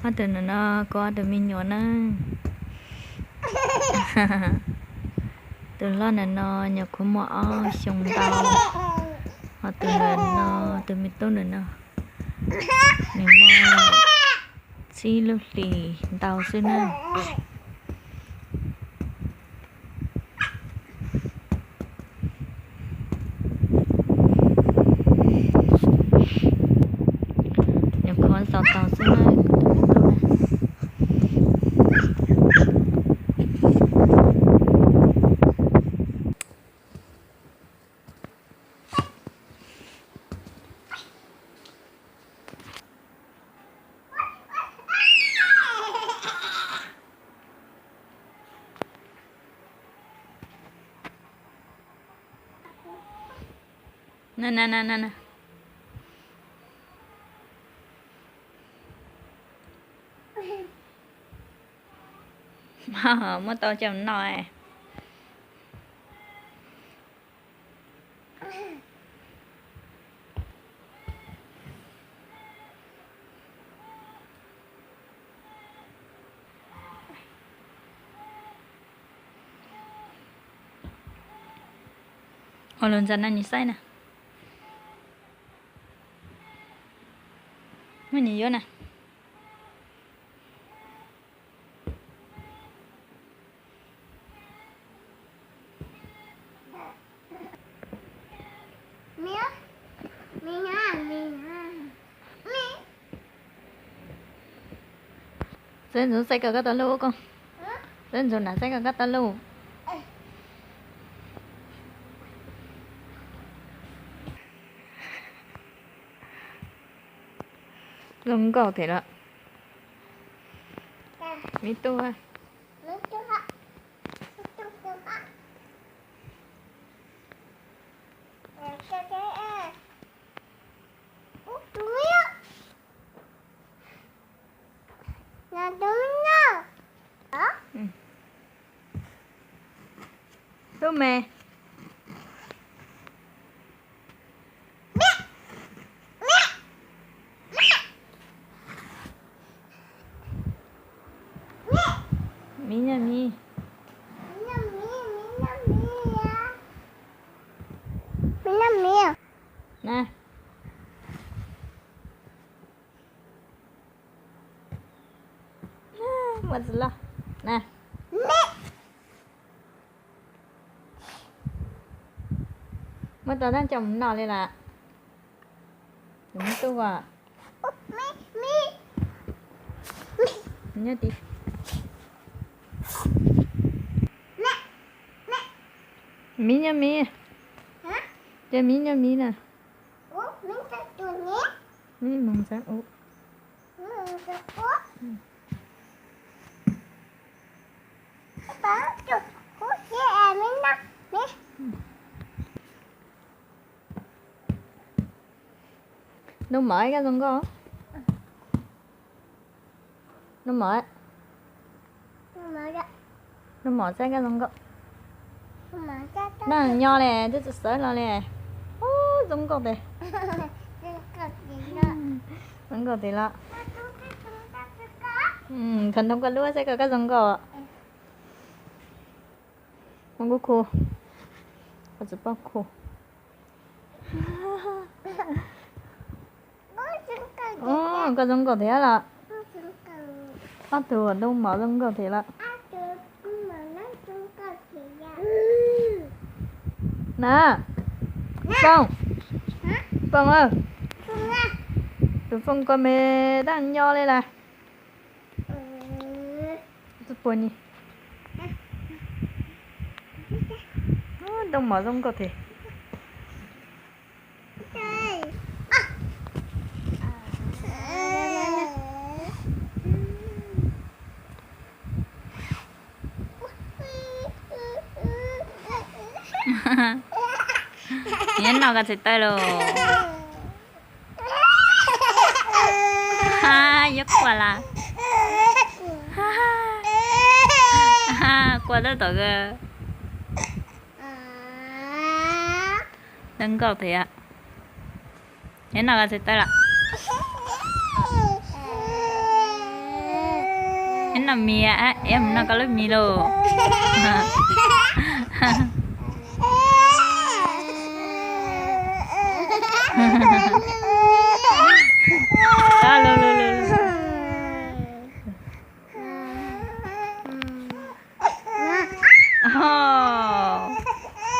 Ob tug no no kuv ob tug me nyuam na. Tus hlob no no nyuam qhuav muaj ob xyoos ntau, ho tus no no, tus me tub no no, nws muaj tsib lub hlis ntau xwb na. Nyuam qhuav xaus tau xwb na. Na na na na na. Muab tau coj mus noj. Ua lus ntxaws no nws saib na. Muab nws yuav na. Txawb ntxuv saib koj kab tau lub ko. Txawb ntxuv na saib koj kab tau lub. Zoo nkauj thiab los. Me tub. Tub me. Miv nyob miv. Na. Muaj txiv loj na. Muab tau tab coj mus noj li lawm. Muab tub as. Nyob tid. Miv nyob miv. Ces miv nyob miv na. Miv moog ntxeev ub. Nub mov koj zoo nkauj. Nub mov, nub mov saib koj zoo nkauj. Noj nyo li twb tsis xav los li. Ub, zoo nkauj tiag. Zoo nkauj tiag los. Khaws ntoo koj lub saib koj kab zoo nkauj. Muab kuv khu, koj tsis paub khu. Koj zoo nkauj tiag los. Ob tug nub mov zoo nkauj tiag los. Na, Foom, Foom, tus Foom ko me daj nyo li las. Puas ni. Nub mov zoo nkauj tiag. Nyob noj koj txiv tawb lauj. Ha, yuav quaj las. Ha, quaj tab tom kawg. Lawv nkauj thiab. Neb noj koj txiv taw lawm? Neb noj mis, es mus noj koj lub mis lauj.